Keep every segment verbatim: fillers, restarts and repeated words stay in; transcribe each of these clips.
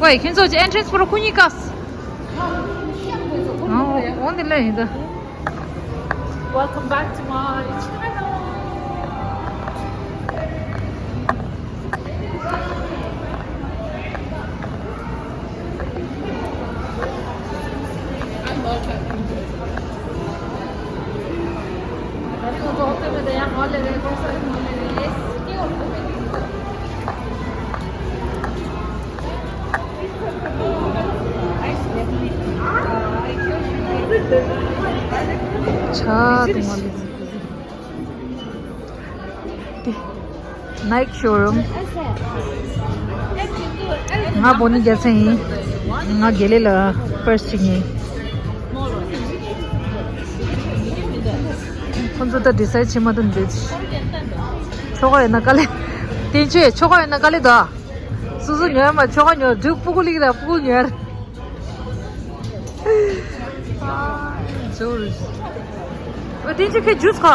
ཝེ། ཁྱེད་ཚོ་ཅི་ཨེན་ཊྲེན་སི་པར་ཁུ་ཉིས་ཀ་སི། ཨོ་འདི་ལ་ཡིན་ད། Welcome back to my channel. ཆ་དུ་མ་ལུས། དེ་ནའིཀ་ཤོ་རུམ། ང་བོ་ནི་རྒྱལ་མཚན་ཡིན། ང་དགེ་ལེགས་ལ་ཕར་སི་ཅིག་ཡིན། ཁོང་ཚོ་ད་ཌི་སའིཌ་བྱེད་མ་ཐུབ་འདུག་ཆོ་ག་ཡོད་ན་དཀའ་ལས། བསྟན་ཆོས་ཆོ་ག་ཡོད་ན་དཀའ་ལས་དོ། སོ་སོ་ཉོ་ཡ་མ་ཆོ་ག་ཉོ་འདུག་སྤུ་གུ་ལིག་ར་སྤུ་གུ་ཉོ་ཡ། ཨ། ཇོ་རུ། ཨོ་དེ་ཅི་ཁེ་ཇུས་ཁ།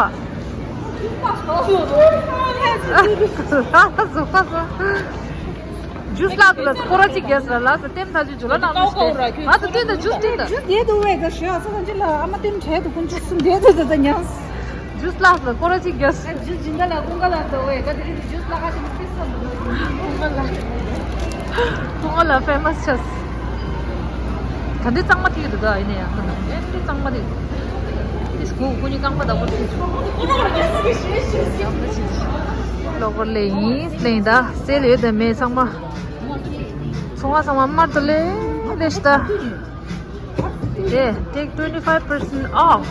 ཇུས་ལ་དུ་ལ་སྐོར་ར་ཅིག་རྒྱས་ལ་ལ་སོ་ཏེམ་ཐ་ཅི་ཇུ་ལ་ནང་མི་ཤེས། ང་དུ་ཏེན་ད་ཇུས་ཏེན་ད། ཇུས་ཡེ་དུ་ཝེ་ད་ཤོ་ས་ཁང་ཅི་ལ་ཨ་མ་ཏེན་ཁྲེ་དུ་ཀུན་ཅུ་སུམ་དེ་དུ་ད་ད་ཉམས། ཇུས་ལ་ལ་སྐོར་ར་ཅིག་རྒྱས། ཇུས་ཇིན་ད་ལ་ཀུན་ག་ལ་དུ་ཝེ་ད་དེ་ཇུས་ལ་ཁ་ཅིག་ཕི་སོ་དུ་ཀུན་ག་ལ། ཀུང་ཨ་ལ་ཕེ་མ་སི་ཆགས། ད་འདི་གཙང་མ་ཐིག་འདུག་ད་ཡིན་ན་ཡང་ད་ནང་ཨེ་འདི་གཙང་མ་ཐིག་འདུག་དེ་སྐུ་ཀུ་ཉི་རྐང་པ་བདག་པོ་ཐིག་འདུག་ལོག་པར་ལས་ཡིན་ལས་ཡིན་ད་སེལ་ཡོད་དེ་མེད་ཚང་མ། ཚོང་བ་ཚང་མ་དམར་དུ་ལས་ལས་ཤི་ད། དེ་take twenty five percent off.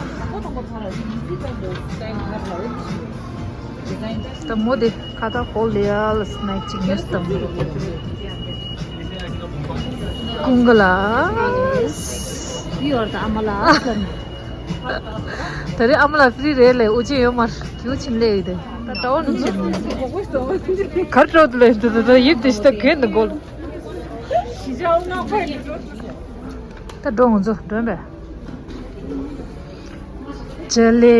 ད་མོ་དེ་ཁ་ཐག་གོ་ལེ་ཡ་ལ་སི་ནའི་ཅིག་ཉོས་དང་ཀུང་ག་ལ། ཡོར་ད་ཨ་མ་ལ། ད་རེས་ཨ་མ་ལ་ཕི་རི་རེད་ལས་འུ་ཅི་ཡོད་མར་གྱུ་ཆིན་ལེ་ཡི་དེ་ད་ད་འོ་ནུ་ཆིན་གར་འགྲོ་དུ་ལེ་དུ་དུ་དུ་ཡིབ་དེ་ཤི་ད་གན་དུ་གོལ། ད་འགྲོ་ང་ཚོ་འགྲོ་པས། ཇ་ལེ།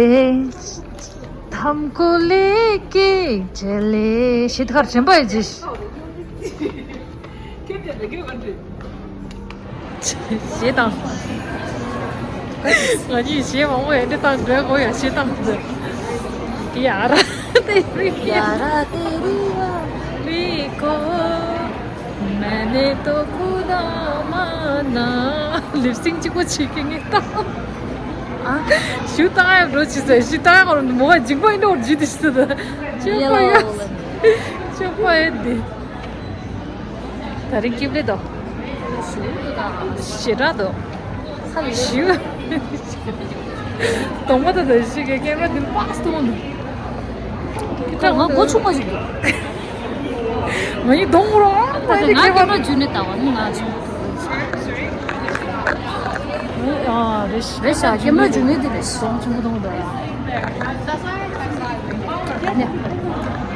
ཐམ་ཀོ་ལེ་ཀེ་ཇ་ལེ། ཞིད་ཁར་ཆེན་པོ་ཡི་ཇི། ཞེ་དང་། ང་གཉིས་ཞེ་མང་པོ་ཡི་འདི་དང་འདྲ་གོ་ཡ་ཞེ་དང་འདི། ཡ་ར་ཏེ་རི་ཡ་ར་ཏེ་རི་ཡ་རི་ཀོ། मैंने तो खुदा माना। ལིབ་སིང་གཅིག་པོ་བྱེད་ཀྱི་ངས་ད། ཞུ་ཏང་ཡ་འགྲོ་ཅི་ཟེར་ཞུ་ཏང་ཡ་གོ་མོ་བ་འཇིགས་པ་ཡིན་ནོ་ཇི་དི་ཤི་ད། ཅོ་པ་ཡ། ཅོ་པ་ཡ་འདི། ད་རིང་སྐྱིབ་ལེ་དོ། ཞེ་དྲག་དོ། ཞུ། གདོང་པ་དང་དང་ཞིག་གི་ཀེམ་ར་འདི་པགས་སྟོང་འདུག་ཁྱེད་ང་མགོ་ཆུང་མ་ཞིག་འདུག་ང་ཡི་གདོང་རོ་ཨ་ད་ནི་ང་ཀེམ་ར་འཇུ་ནི་ལྟ་བ་ནི་ང་ཆུང་། ཨ་རེ་ཞིག་རེ་ཞག་ཀེམ་ར་འཇུ་ནི་འདི་རེ་གདོང་ཆུང་མོ་གདོང་འདུག་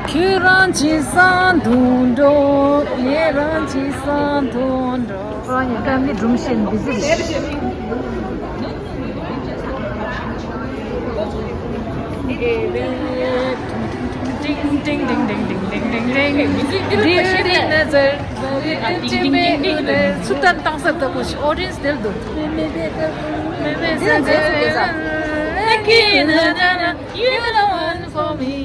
ཁྱོད་རང་ཅི་སང་དུང་འགྲོ། ངེད་རང་ཅི་སང་དུང་འགྲོ། ཁོ་རང་ཉལ་ཁ་མི་སྒྲུང་བཤད་བི་ཟི་རེད། ཏིང་ཏིང་། ཚུར་ལྟ་བཏང་ས་ལྟ་བུ་ཞིག་ཨོ་ཌི་ཡན་སི་དེར་འདུག You the one for me.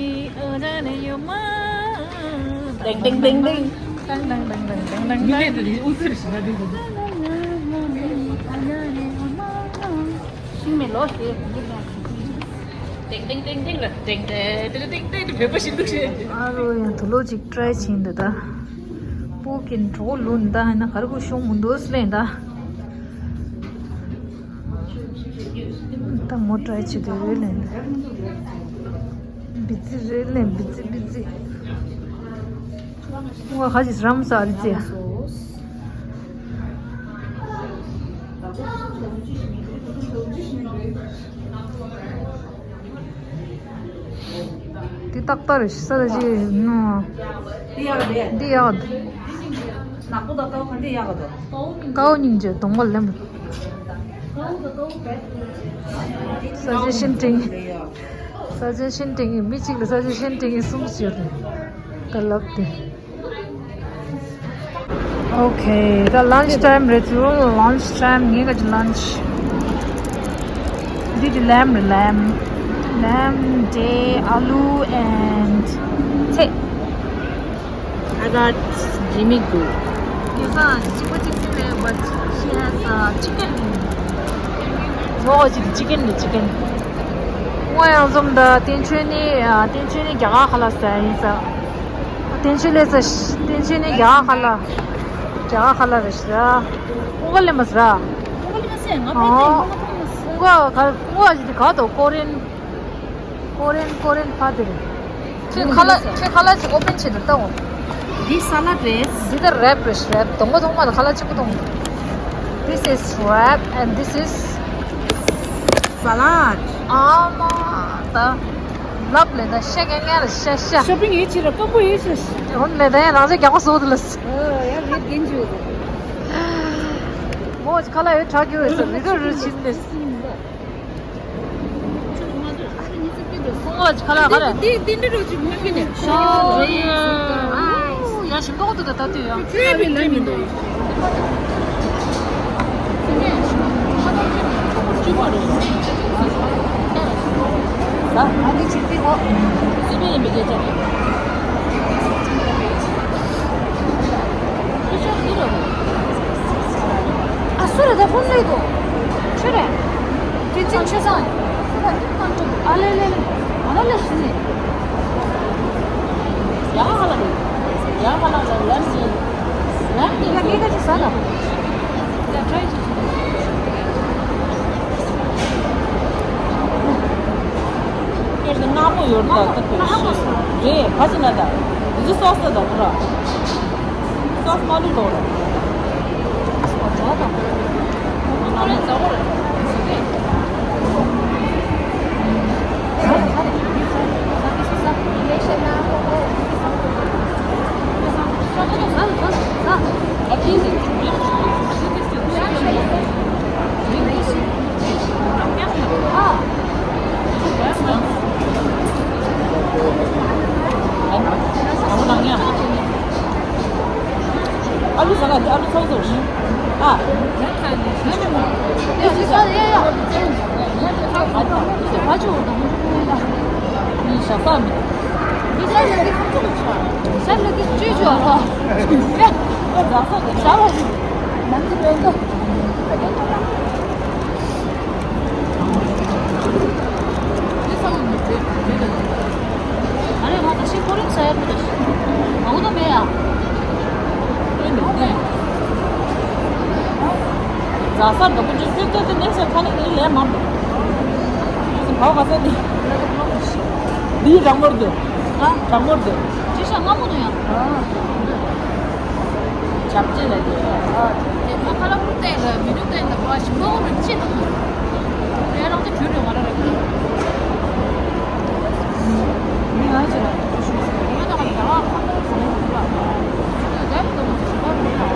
ཏིང་ཏིང་ཏིང་ཏིང་། ཏང་ཏང་ཏང་ཏང་ཏང་ཏང་། མི་ལས་དེ་དེ་ཨུ་ཚུར་ཞིག་ན་དེ་དེ། ཤིང་མེ་ལོ་ཞེས། ཏིང་ཏིང་ཏིང་ཏིང་ལ་ཏིང་ཏེ་ཏེ་ཏིང་ཏེ་ཏེ་བོད་པ་ཞིག་འདུག་ཤེས། ཨ་རོ་ཡང་དུ་ལོ་ཅིག་ཊི་རའི་བྱིན་འདི་ད། སྤུ་གིན་གྲོགས་ལུན་ད་ཧ་ན་གར་གུ་ཤོང་མུ་འདོད་སི་ལེན་ད། ད་མོ་ཊ་ཆེ་དེ་རེད་ལེན། བི་ཙི་རེད་ལེན་བི་ཙི་བི་ཙི། ང་ཁ་ཅིག་རམ་ས་རི་ཙི། དེ་ཏག་ཏག་རེད་ཤི་ས་ད་ཅི་ནོ། འདི་ཡག་འདི་ཡག་འདི། ནག་པོ་དང་ཀའོ་ག་འདི་ཡག་ག་འདུག་ཀའོ་སྙིང་རྗེ་གདོང་པ་ལེམ། ས་ཆེན་ཤིན་ཏིང་། ས་ཆེན་ཤིན་ཏིང་མི་གཅིག་ལ་ས་ཆེན་ཤིན་ཏིང་གསུམ་ཞིག་ཡོད་རེད། ད་ལབ་སྟེ། Okay, the lunch time རེད་ཚུལ། Lunch time. ངའི་ག་ཅི་lunch. འདི་དེ་lamb རེད། Lamb, lamb, དེ་ཨ་ལུ་and ཚལ། I got Jimmy Goo. You got Jimmy Goo, but she has uh, chicken. ངོ་ཅིག་chicken རེད། Chicken. ངོ་ཡང་འཛོམས་ད། བསྟན་ཆོས་ནི་ཨ། བསྟན་ཆོས་ནི་རྒྱ་གར་ཁ་ལག་ཟ་ཡིན་ས། བསྟན་ཆོས་ལས་ས། བསྟན་ཆོས་ནི་རྒྱ་གར་ཁ་ལག་རྒྱ་གར་ཁ་ལག་རེད་ཤག་ཀུན་དགའ་ལས་མ་ཟ། ཀུན་དགའ་ལས་མ་ཟ། ང་ཨོ། ཀུན་དགའ་ཀུན་དགའ་ཅིག་དེ་ག་དོ། Korean Korean Korean party རེད། ཁྱོད་ཁ་ལག་ཁྱོད་ཁ་ལག་ཅིག་open བྱེད་དུ་ལྟ་འོ། འདི་salad རེད། འདི་ད་wrap རེད། Wrap. གདོང་པ་གདོང་པ་ལ་ཁ་ལག་གཅིག་པུ་གཏོང་། This is wrap and this is salad. ཨ་མ་ད། ལབ་ལེ་ད་ཤ་ཀན་ཀན་ལ་ཤ་ཤ། Shopping ཡེ་ཆི་ར་ཀམ་པོ་ཡེ་ཆི། ཧོན་ལེ་ད་ཡང་རང་ཚོའི་རྒྱག་པ་བཟོ་དུ་ལ། ཨོ་ཡ་རེད་རྒན་ཇུ། མོ་ཁ་ལག་ཡོད་དྲག་གི་ཡོད་ས། མི་དགའ་རུ་ཕྱིན་ནས། ཁོང་ལ་ཁ་ལག་ཁ་ལག་འདི་འདི་འདྲ་རོ་ཅིག་མ་ཁྱོད་ནས། ཤ་རེད། ཡ་ཞིམ་མདོག་ཏུ་ད་ལྟ་དུས་ཡ། ཁྱོད་མི་ལ་མི་འདུག་ཨ་ནི་ཅིག་པི་གོ། སི་པི་ཡིན་པའི་སྐད་ཆ་རེད། ཨ་སུ་རེད། ད་ཧོན་ལེ་དོ། ཆོས་རེད། དྲིན་ཅན་ཆོས་བཟང་། ཨ་ལེ་ལེ་ལེ། ཨ་ལེ་ལེ་ཞི་ནི། ཡ་ཧ་ལ་རེད། ཡ་ཧ་ལ་ལ་ལམ་ཞི། ལམ་ཞི། ཡ་ངེད་ཀ་ཅི་ཟ་ལ། ཡ་ཁྲའི་ཅི་ཅི། ཁྱེད་ཀྱི་སྣ་མོ་ཡོད་ད་ད་དུ་ཞི། རེད་ག་ཅི་ན་ད། འདི་སོགས་ད་ད་ཁོ་ར། སོགས་མ་ལུས་ལོ། ཨ་ལུ་ཟ་ག་ཨ་ལུ་ཚོགས་ཚོགས་ཨ། ཡ་ཡ་ཡ། ཨ་ཅོ་ཨ་ཅོ། ཨ་ཅོ་ཨ་ཅོ། ཨ་ཅོ་ཨ་ཅོ། ཨ་རེ་ང་ད་ཤི་ཁོ་རིང་ས་ཡ་ཁོ་ད་ཤི། ང་འུ་ད་མེད་ཡ། ཨེ་མེད་ནས། རྫ་ས་འདྲ་པོ་ཅིག་ཁྱོད་ཁྱོད་དེ་ནས་ས་ཁ་ནས་ནི་ལས་མང་འདུག་བ་བ་ས་ནི། འདི་རང་མོར་འདུག་ཨ། རང་མོར་འདུག་ཅི་ཤ་སྔ་མོ་འདུག་ཡ། ཨ། བྱབ་ཅེ་ལ་ཡོད། དེ་ཁ་ཁ་ལ་ཕུར་བསྟན་ལ་མི་ནུ་བསྟན་ལ་བ་ཞིམ་པོ་རིན་ཆེ་ལ། དེ་རང་དེ་དུས་རེ་ང་ར་རེ་གི། མི་ང་ཅི་ལ་ཞུ་ཞུ། ང་ད་ག་ཡ་ཁ་ཁ་ལ་ཟ་ཡ་ཁ་ལ། ད་ད་ད་ཞིམ་པོ་རེད་ལ།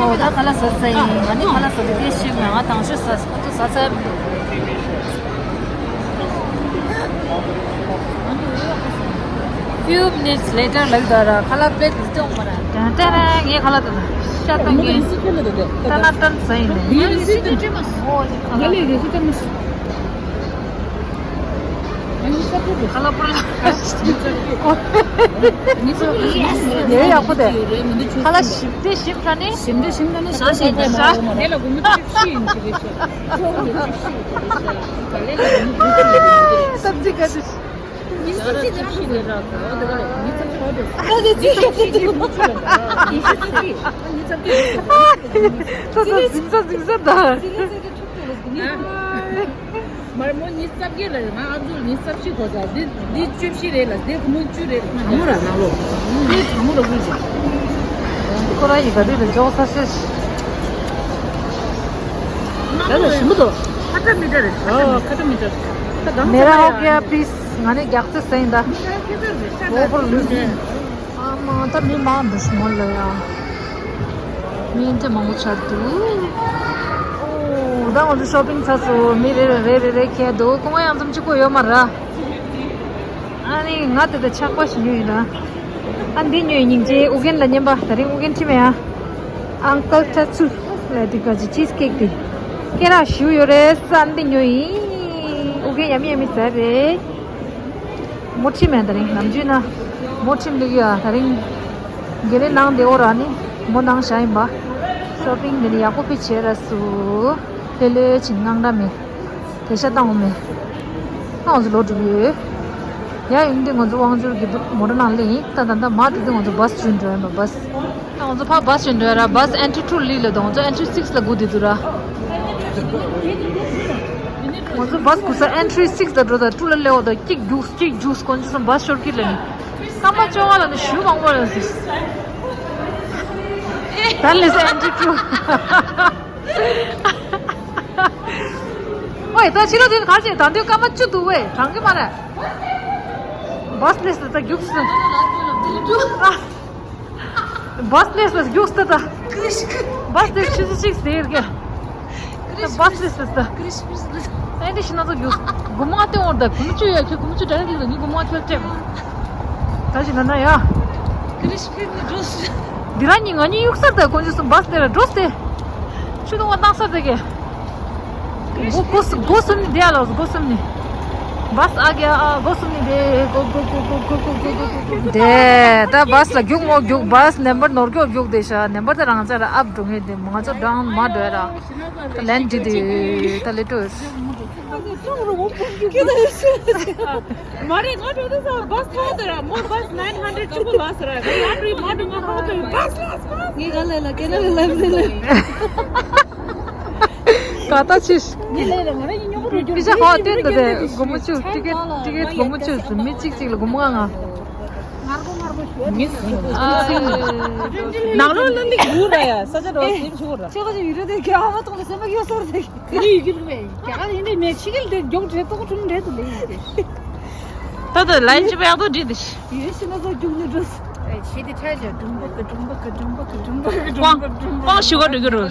ཨོ་ད་ཁ་ལག་ཟ་ས་ཡིན། ང་ནི་ཁ་ལག་ཟ་དུས་དེ་ཤེས་མེད། ང་དང་ཤོས་ཟ་ཁོ་ཚོ་ཟ་ས་མེད། Few minutes later ལགས་ད་ར་ཁ་ལག་པླེ་ཊི་ལ་སྟོན་མ་ར། ཏན་ཏན་ར་ངའི་ཁ་ལག་ད་ད་ཤ་ཏང་གི། ཏན་ཏན་ཏན་ཟ་ཡིན་ནི། ངའི་རི་སི་ཏི་སྤྲད་མ་སོང་། ངའི་རི་སི་སྤྲད་མ་སོང་། ཁ་ལག་པུར་ལ། ཡེ་ཡག་པོ་དེ། ཁ་ལག་ཞིམ་དེ་ཞིམ་ཁ་ནི། ཞིམ་དེ་ཞིམ་ཁ་ནི་ཞག་ཞིམ་དེ་ཞག་དེ་ལ་དགུ་མི་ཁྲི་ཁྲི་ཡིན་གྱི་རེད་ཤག་ཁྲི་ཁྲི་ཡིན་གྱི་རེད་ཤག་ད་ལས་ལ་དགུ་མི་ཁྲི་ཁྲི་ཡིན་གྱི་རེད་ཤག་ད་ལས་ལ་དགུ་མི་ཁྲི་ཁྲི་ཡིན་གྱི་རེད་ཤག་ད་ལས་ལ་དགུ་མི་ཁྲི་ཁྲི་ཡིན་གྱི་རེད་ཤག་ད་ལས་ལ་དགུ་མི་ཁྲི་ཁྲི་ཡིན་གྱི་རེད་ཤག་ད་ལས་ལ་དགུ་མི་ཁྲི་ཁྲི་ཡིན་གྱི་རེད་ཤག་ད་ལས་ལ་དགུ་མི་ཁྲི་ཁྲི་ཡིན་གྱི་རེད་ཤག་ད་ལས་ལ་དགུ་མི་ཁྲི་ཁྲི་ཡིན་གྱི་རེད་ཤག་མར་མོ་ཉི་ཤུ་རྩ་བརྒྱད་ལ་རེད། ང་ཨ་ཛུལ་ཉི་ཤུ་རྩ་བཞི་གོ་ས། འདི་འདི་བཅུ་བཞི་རེད་ལ། འདི་མོ་བཅུ་རེད། གྲང་མོ་ར་ནང་ལོ། འདི་གྲང་མོ་ར་ཀུན་ཅི། ཁོ་རང་ཡི་ག་དུས་ལ་འཇོག་ས་ཤེས། ད་ལ་ཞིམ་པོ་འདུག་ཁ་ཏ་མི་ཏར་རེད། ཨོ་ཁ་ཏ་མི་ཏར། ད་གང་ཚ་མེ་ར་ཧོ་གི་ཡ་པི་སི། ང་ནི་རྒྱག་རྩེ་ཟེར་ཡིན་ད། ཨོ་བར་ལུས་ཏེ། ཨ་མ་ད་མི་མང་འདུག་ཞུ་མོ་ལ་ཡ། མི་འདྲ་མང་པོ་ཆགས་འདུག་ཨོ་ད་ང་ཚོ་ཤོ་པིང་ཚར་སོང་། མི་རེ་རེ་རེ་རེ་རེ་ཁྱེར་འདུག་ཁོང་ཡང་འཛོམས་གཅིག་པོ་ཡོད་མ་རེད། ཨ་ནི་ང་དེ་ད་ཆག་པ་ཞིག་ཉོས་ཡིན་ད། ཨ་འདི་ཉོས་ཡིན། སྙིང་རྗེ། ཨུ་རྒྱན་ལ་སྙན་པ། ད་རིང་ཨུ་རྒྱན་ཁྲིད་མེད་ཡ། ཨང་ཀལ་ཐ་ཚུ་ལ་དེ་ག་ཅི་ཅིས་ཀེག་དེ་སྐེ་རགས་ཞུ་ཡོད་རེད། ས་འདི་ཉོས་ཡིན། ཨུ་རྒྱན་ཡ་མི་ཡ་མི་ཟ་རེད། མོ་ཁྲིད་མེད་ད་རིང་ནམ་རྒྱུན་ན། མོ་ཁྲིད་འདུག་ཡ་ད་རིང་། དགེ་ལས་ནང་དེ་འོ་ར་ནི་མོ་ནང་བཞག་ཡིན་པ། ཤོ་པིང་དེ་ནི་ཡག་པོ་ཕི་བྱས་ར་སུ། ལྷོད་ལྷོད་ཕྱིན་དངངས་འདྲ་མེད། དེ་ཤ་བཏང་འོ་མེད། ང་ཚོ་ལོ་དྲུག་ཡོད། ཡ་ཡིན་དུས་ང་ཚོ་དབང་འབྱོར་གྱི་མོ་ཊ་ནང་སླེབས་ཡིན། ད་ད་ད་མ་དེ་དུས་ང་ཚོ་བཱས་བྱོན་འགྲོ་ཡིན་པ་བཱས། ང་ཚོ་ཕ་བཱས་བྱོན་འགྲོ་ཡ་ར། བཱས་ཨེན་ཊི་ཊུ་ལི་ལ་འདུག་ང་ཚོ་ཨེན་ཊི་སིགས་ལ་སྒུག་བསྡད་འདུག་ར། ང་ཚོ་བཱས་སྒུག་ས་ཨེན་ཊི་སིགས་ལ་འགྲོ། ད་ཊུ་ལ་སླེབས་འོ་ད་གཅིག་རྒྱུགས་གཅིག་རྒྱུགས་དཀོན་མཆོག་གསུམ་བཱས་ཤོར་གི་ལ་ནི། སྐར་མ་བཅོ་ལྔ་ལ་ནི་གཞུ་མང་པོ་ལ་ཟིག་ད་ལས་ས་ཨེན་ཊི་ཊུ། ཨོའི་ད་ཕྱི་ལོགས་དེ་གར་ཆེ་ད་འདོད་སྐར་མ་བཅུ་འདུག་བས་དྲང་གི་མ་རེད། བཱས་སླེབས་སོང་ད་རྒྱུགས་སོང་། བཱས་སླེབས་སོང་རྒྱུགས་སོང་ད། བཱས་སླེབས་ཆུ་ཚོད་གཅིག་ཟེར་གི། ད་བཱས་སླེབས་སོང་ད། ཨེ་འདི་ཤི་ན་ཚོ་རྒྱུགས། དགུ་མ་ཏེ་འོར་ད་དགུ་མ་བཅུ་ཡ་ཁྱོད་དགུ་མ་བཅུ་ཌའི་རེག་ལ་ངས་དགུ་མ་ཁྱོད་སྤྲད། ད་ཞིག་ན་ན་ཡ། འདི་ར་ཉིན་ང་གཉིས་གཡུག་སར་དེ་དཀོན་མཆོག་གསུམ་བཱས་དེ་ལ་འགྲོ་སྟེ། ཆུ་དུང་བ་བཏང་སར་དེ་གས། སྒོ་སྒོ་སྒོ་གསུམ་ནི་དེ་ཡ་ལ་སྒོ་གསུམ་ནི། བཱས་ཨ་གེ་ཨ་སྒོ་གསུམ་ནི་དེ་སྒོ་སྒོ་སྒོ་སྒོ་སྒོ་སྒོ་སྒོ་སྒོ་སྒོ་སྒོ་སྒོ། དེ་ད་བཱས་ལ་རྒྱུག་མོ་རྒྱུག་བཱས་ནམ་བར་ནོར་རྒྱུག་རྒྱུག་དེ་ཤ་ནམ་བར་དེ་རང་ཅག་ལ་ཨབ་འགྲོ་ངེས་དེ་མོ་ང་ཚོ་འགྲང་མ་འགྲོ་ཡ་ར། ད་ལན་འདི་དེ་ད་ལེ་ཊོས། མ་རེད། ང་འགྲོ་དུས་ཙམ་བཱས་ཐོག་དེ་ར་མོར་བཱས་nine hundred གཅིག་པོ་ལགས་ཟེར་ར། ང་ཡར་འགྲོ་ཡི་མར་འགྲོ་ཡི་ང་ཧ་གོ་བའི་བཱས་ལགས་བཱས། ངས་ག་ལ་ལ་ཀེ་ན་ལ་ལབ་ཟེར་ལ། ག་ད་ཆིས། ངས་ལས་ལ་ང་རང་གཉིས་མཉམ་པོ་འགྲོ་རྒྱུ་པི་ཤ་ཧོ་སྟོན་ད་དེ་སྒོར་མོ་བཅུ། ཊི་ཀེ་ཊི་ཊི་ཀེ་ཊི་སྒོར་མོ་བཅུ་ཟིན་མི་གཅིག་གཅིག་ལ་སྒོར་མོ་ལྔ་ལྔ། ནང་ལོགས་ལ་འདི་རུ་ར་ཡ་ས་ཆ་འགྲོ་སེམས་ཆུ་བོ་ར། ཆེ་བ་ཅིག་ཡུ་རོ་དེ་ག་བ་ཐོག་ལ་སེམས་པ་གཡོ་སོར་དེ། ཁྱེད་ཡི་གེ་རུ་མེད་རྒྱ་གར་ཡིན་དེ་མེད་ཕྱི་རྒྱལ་དེ་མགྱོགས་བྲེལ་ཏོག་ཁྲུམ་བྲེལ་དུ་ལེན་ཡོད་དེ། ད་ད་ལན་ཅི་བས་ཡག་ཏོ་འདྲི་དེ་ཤི། ཡོད་ཤི་ན་ཚོ་རྒྱུག་ནི་འགྲོ། ཨེ་ཤི་དེ་ཆ་ཆ་ཀྲུམ་པ་ཀ་ཀྲུམ་པ་ཀ་ཀྲུམ་པ་ཀ་ཀྲུམ་པ་ཀ་ཀྲུམ་པ་ཀྲུམ་པ་ཀྲུམ་པ། ཤི་ག་འགྲོ་གི་རུ། ཨ་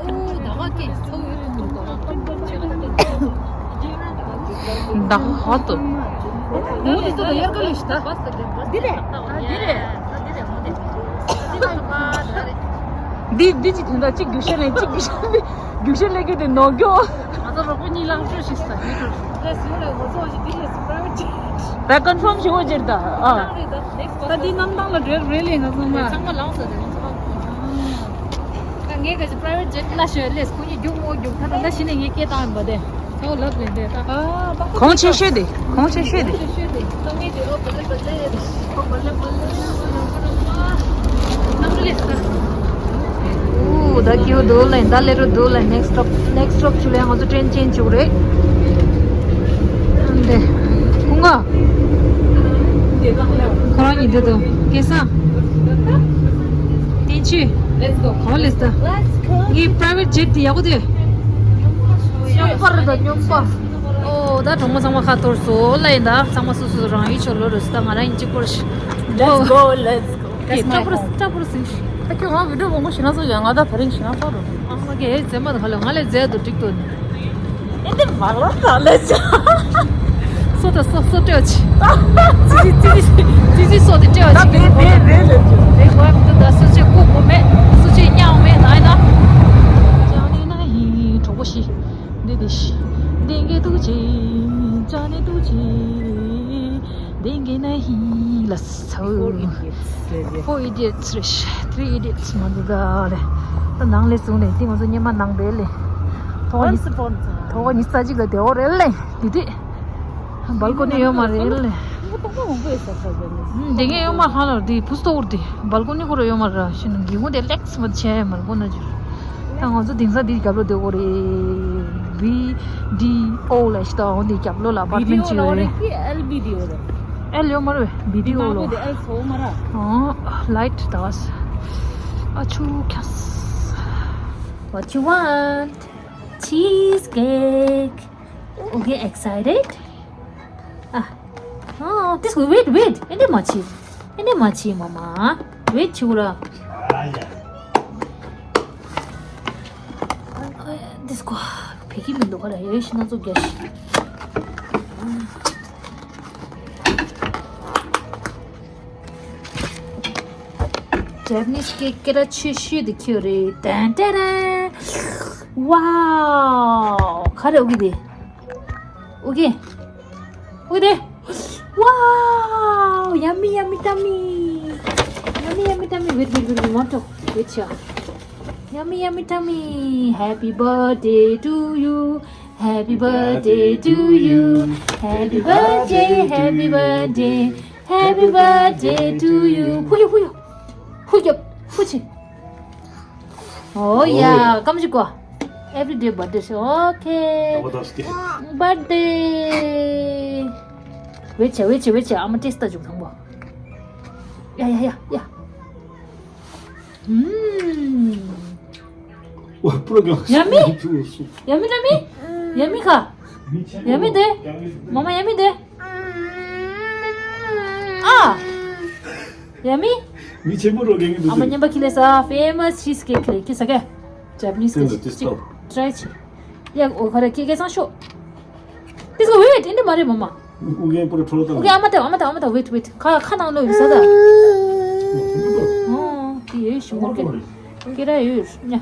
ཡ། ཨོ་ད་ག་ཀེ་ཚོ་ཡོད་དུ་འགྲོ། ད་ཧ་ཏོ། ངོ་དེ་ཚོ་ད་ཡར་ག་ལས་ཤི་ད། འདི་རེད། ཨ་འདི་རེད། འདི་འདི་ཅིག་དེ་འདྲ་གཅིག་རྒྱུག་ཤར་ལེན་གཅིག་རྒྱུག་ཤར་ལེན། རྒྱུག་ཤར་ལེན་གི་དེ་ནོར་རྒྱུ། ང་ཚོ་རོགས་པ་གཉིས་ལངས་སྤྲོད་ཞིག་ཟ་ཡོད་འགྲོ། ད་ཟིན་ལ་ང་ཚོ་ཞིག་དེ་ལས་སུ་པ་ར་བེ་ཊི་ཇེཊ། ད་ཀོན་ཕོམ་ཞིག་འོ་ཇེར་ད་ཨ། ད་འདི་གནམ་ཐང་ལ་འགྲོ་རེད་ལས་ང་ཚོ་མ། ཚང་མ་ལངས་ཟ་དེ་ང་ཚོ་ཨ། ད་ངས་ག་ཞིག་པ་ར་བེ་ཊི་ཇེཊ་ལ་ཞོན་ལས་ཁོ་གཉིས་རྒྱུག་མོ་རྒྱུག་ད་ད་ད་ཤི་ནས་ངས་སྐད་བཏང་ཡིན་པ་དེ། ཚ་བོ་ལབ་ལས་འདས་ད། གོང་ཆེ་ཤོས་དེ། གོང་ཆེ་ཤོས་དེ། ཨུ་ད་ཀྱུ་འདུག་ལེ། ད་ལེ་རུ་འདུག་ལེ། next stop next stop ཆུ་ལེ་ང་ཚོ་ཏྲེན་ཅེན་བཅུག་རེད། འདི། ཁུང་ང་། ཁོ་རང་གཉིས་འདི་དང་སྐལ་བཟང་། བསྟན་ཆོས། Let's go. ཧོ་ལེ་ད། ངའི་པ་རའི་ཝེ་ཊི་ཇེཊ་དེ་ཡག་པོ་དེ། སྙོམས་པར་དང་སྙོམས་པ། ཨོ་ད་གྲོགས་མོ་ཚང་མ་ཁ་འཐོར་སོང་ལ་ཡིན་ད། ཚང་མ་སོ་སོ་རང་ཡུལ་ཕྱོགས་ལོག་རེད་ད། ང་རང་ཡིན་གཅིག་པོ་རེད། Let's go, let's go. That's my home. ལྟ་བུར་ལྟ་བུར་ཟིན་ཤི། ད་ཁྱོད་ང་བི་ཌིའོ་མང་པོ་ཞིག་ན་ཚོ་ཡོད། ང་ད་ད་རིང་ཞིག་ན་ཚོ་རུ། ཨ་ང་གི་ཨེ་ཛེ་མ་ད་ཧ་ལོ་ང་ལས་ཛེ་དུ་འགྲིག་ཏོ་ནི། ཨེ་འདི་མ་ལ་ད་ལས་ཆ། སོ་ད་སོ་སོ་སྤྲད་ཆི། ཙི་ཙི་ཙི་ཙི་ཙི་སོ་དེ་སྤྲད་ཆི། ད་བེ་བེ་བེ་ལས་ཆ། བེ་བ་མི་ད་སོ་ཅེ་ཀུ་ཀུ་མེ་སོ་ཅེ་ཉའོ་མེ་ད་ཨེ་ན། ཅང་ནི་ན་ཧི་གྲོགས་པོ་ཤི། འདི་དེ་ཤི། འདི་གེ་ཏུ་ཅི། ཅང་ནི་ཏུ་ཅི། འདི་གེ་ན་ཧི་ལ་སོ། Four idiots རེད། Three idiots མ་འདུག་ག་ལེ། ད་ནང་ལས་བཟུང་ནས་དེ་ང་ཚོ་སྙེ་མ་ནང་པའི་ལེ། ཐོག་ཉི་ཐོག་ཉི་ཤུ་རྩ་གཅིག་ལ་བསྡད་འོ་རེད་ལེ། དེ་དེ། སྦལ་ཀོ་ནི་ཡོད་མ་རེད་ལེ། དེ་ངས་ཡོད་མ་ཧ་ལ་དེ་བུ་སྟོ་བུར་དེ་སྦལ་ཀོ་ནི་ཁོ་ར་ཡོད་མ་ར་ཤི་ན་གི་ཧུ་དེ་ལེགས་མ་ཆེ་མ་ར་ཀོ་ན་ཅུ། ད་ང་ཚོ་དེང་སང་དེ་རྒྱབ་ལོ་བསྡད་འོ་རེད། བི་ཌི་ཨོ་ལ་ཤི་ད་འོ་འདི་རྒྱབ་ལོགས་ལ་ཨ་པར་ཊ་མེན་ཊི་ཅིག་ཡོད་རེད། ཨེལ་བི་ཌི་ཨོ་རེད། ཨེལ་ཡོད་མ་རེད། བི་ཌི་ཨོ་ལོ། ཨོ་ལའིཊ་ད་བ་སི། ཨ་ཆུ་ཁྱ་སི། What you want? Cheesecake. Okay, excited? Ah, oh, this, wait, wait. ཨེ་འདྲ་མ་བྱེད། ཨེ་འདྲ་མ་བྱེད་མ་མ། Wait བྱེད་ར། This go. བེ་གི་མི་འདུག་ག་ར། ཡོད་ཤི་ན་ཚོ་རྒྱ་ཤི། Japanese cake སྐད་གྲགས་ཆེ་ཤོས་དེ་ཁྱོད་རེད། ཏན་ཏན་ཏན། Wow. ག་རེ་ཨོ་གི་དེ། ཨོ་གི། ཨོ་དེ། Wow. Yummy, yummy, tummy. Yummy, yummy, tummy. Wait, wait, wait, wait. Want to? Wait, sure. Yummy, yummy, tummy. Happy birthday to you. Happy birthday to you. Happy birthday, happy birthday. Happy birthday to you. Huyo, huyo. Huyo, huchi. Oh, yeah. ཀམ་ཞིག་གོ། Everyday birthday. Okay. Birthday. Wait, wait, wait. I'm a taste the juk. Yeah, yeah, yeah, yeah. Mm. Yummy? Yummy, tummy? Yummy ཁ། Yummy དེ། མ་མ་yummy དེ། ཨ། Yummy? མི་ཆེན་པོ་རོ་གེང་གི་འདུག་ཨ་མ་ཉན་པ་ཁི་ལེ་ས་famous cheesecake ཁི་ལེ་ཁི་ས་ཀེ། Japanese ཏན་ཏན་ཏན་ཏན། Try ཆི། ཡ་ཨོ་ཁ་ར་ཁི་ཀེ་སང་ཤོ། This go wait, ཨེ་འདྲ་མ་རེད་མ་མ། ཨུ་རྒྱན་པོ་ར་ཁྲོ་ལོ་ཏང་། ཨོ་ཁེ་ཨ་མ་ཏང་ཨ་མ་ཏང་ཨ་མ་ཏང་wait, wait. ཁ་ཁ་ནང་ལོ་ཡོད་ས་ད། ཨོ་དེ་ཡོད་ཞུ་མོར་ཀེ། ཀེ་ར་ཡོད་ཉ།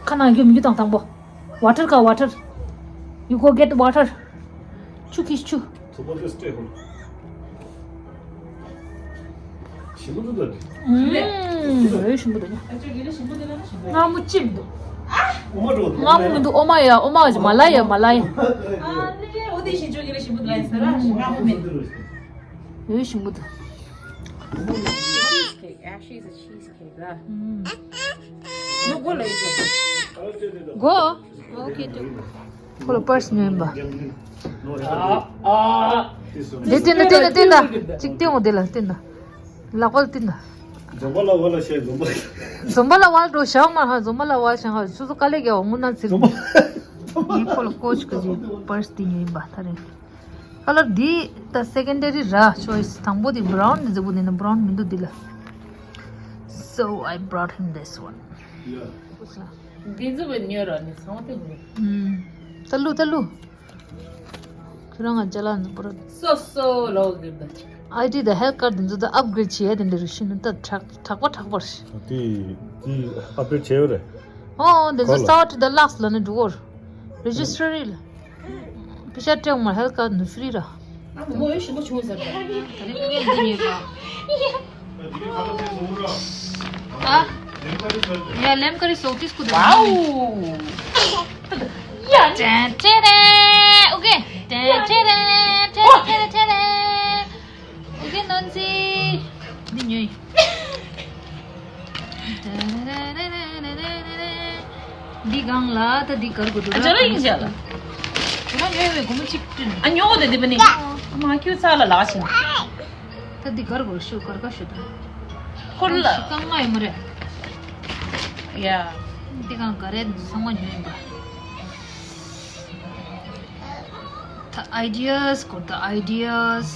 ཁ་ནང་རྒྱུ་མི་རྒྱུ་དང་དང་པོ། Water ཁ་water. You go get water. ཆུ་ཁིས་ཆུ། ཐུབ་པ་དེ་སྤྲད་ཧོ། ཞིམ་པོ་འདུག་ད། ཨུམ། འོད་ཞིམ་པོ་འདུག་ཉ། ཨ་ཅོ་གི་ལ་ཞིམ་པོ་འདུག་ལ་ཞིམ་པོ། མངར་མོ་ཅི་མི་འདུག། མངར་མོ་མི་འདུག་ཨོ་མ་ཡ་ཨོ་མ་ཡ་མ་ལ་ཡ་མ་ལ་ཡ། ཨ་ནི་ཨོ་དེ་ཞིམ་ཅོ་གི་ལ་ཞིམ་པོ་འདུག་ལ་ཡ་ས་ར་མངར་མོ་མི་འདུག། འོད་ཞིམ་པོ་འདུག། Cheesecake, actually it's a cheesecake ར། ཨུམ། ནུ་གོ་ལ་ཡོད་ཅོ། གོ། ཨོ་ཁེ་ཏུ། ཁོ་ལ་པར་སི་ཉོས་ཡིན་པ། འདི་བསྟན་ན་བསྟན་ན་བསྟན་ན། གཅིག་བསྟན་འོ་དེ་ལ་བསྟན་ན། ལག་པ་ལ་བསྟན་ན། འཛོམས་པ་ལ་བ་ལ་བཤད་འཛོམས་པ། འཛོམས་པ་ལ་བ་ལ་འགྲོ་ཞག་མ་ཧ་འཛོམས་པ་ལ་བ་ཞག་ཧ་སོ་སོ་དཀའ་ལས་རྒྱག་འོ་དངུལ་ན་ཚིག་འཛོམས་པ། ངས་ཁོ་ལ་ཀོ་ཅི་ག་ཅི་པར་སི་འདི་ཉོས་ཡིན་པ་ད་རེད། ཁ་ལར་འདི་ད་སེ་ཀེན་ཌ་རི་ར་ཆོའི་སི་དང་པོ་དེ་བྷ་རའུན་འདི་ཟེར་བོ་འདི་ན་བྷ་རའུན་མི་འདུག་འདི་ལ། So I brought him this one. འདི་ཚོ་བའི་ཉོ་ར་ནི་ཚང་མ་དེ་མི་རེད། ད་ལུ་ད་ལུ། ཁྱོད་རང་ང་ཅ་ལག་འཛུགས་པར། སོ་སོ་ལོ་གི་ད། ཨའི་ཌི་ད་ཧེལ་ཁར་འདི་ཚོ་ད་ཨབ་གྲེ་ཌི་བྱེད་ཡ་དེ་འདྲ་རུ་ཤི་ནི་ད་དྲག་དྲག་པ་དྲག་པར་ཤི། དེ་དེ་ཨབ་གྲེ་ཌི་བྱས་ཡོད་རེད། ཨོ་འདི་ཚོ་གོ་ལ། སྟ་བ་ཏི་ད་ལགས་ལ་ནི་འགྲོ་གོ་རེ་ཇི་སི་ཊར་རི་ལ། པི་ཤ་སྤྲད་མ་ཧེལ་ཁར་འདི་ཕི་རི་ར། མོ་ཡོད་ཞིམ་པོ་བྱུང་ཟེར་ད། ད་ནི་ཀུན་འདི་ཉོས་པ། ཨ། ཡ་ལེམ་ཀ་རི་སོགས་ཏིས་ཀུ་དང་། ཝའོ། ཡ་ནི། ཏན་ཏན་ཏན། ཨོ་ཀེ། ཏན་ཏན་ཏན། ཏན་ཏན་ཏན། ཨོ་ཀེ་ནོན་ཛི། འདི་ཉོས། འདི་གང་ལ་ད་འདི་གར་གོ་འགྲོ་ཨ་ཅག་ལ་ཡིན་ཅག་ལ། ཁྱོད་རང་ཉོས་པའི་སྒོར་མོ་གཅིག་སྤྲིན། ཨ་ཉོ་གོ་དེ་འདི་པ་ནི། མ་ཁྱོད་ཚ་ལ་ལག་ཕྱིན། ད་འདི་གར་གོ་ཤོ་གར་ག་ཤོ་ད། ཁོར་ལ། ཤི་ཀང་ང་ཡོད་མ་རེད། ཡ། འདི་གང་ག་རེ་འདི་ཚང་མ་ཉོས་ཡིན་པ། The ideas got the ideas.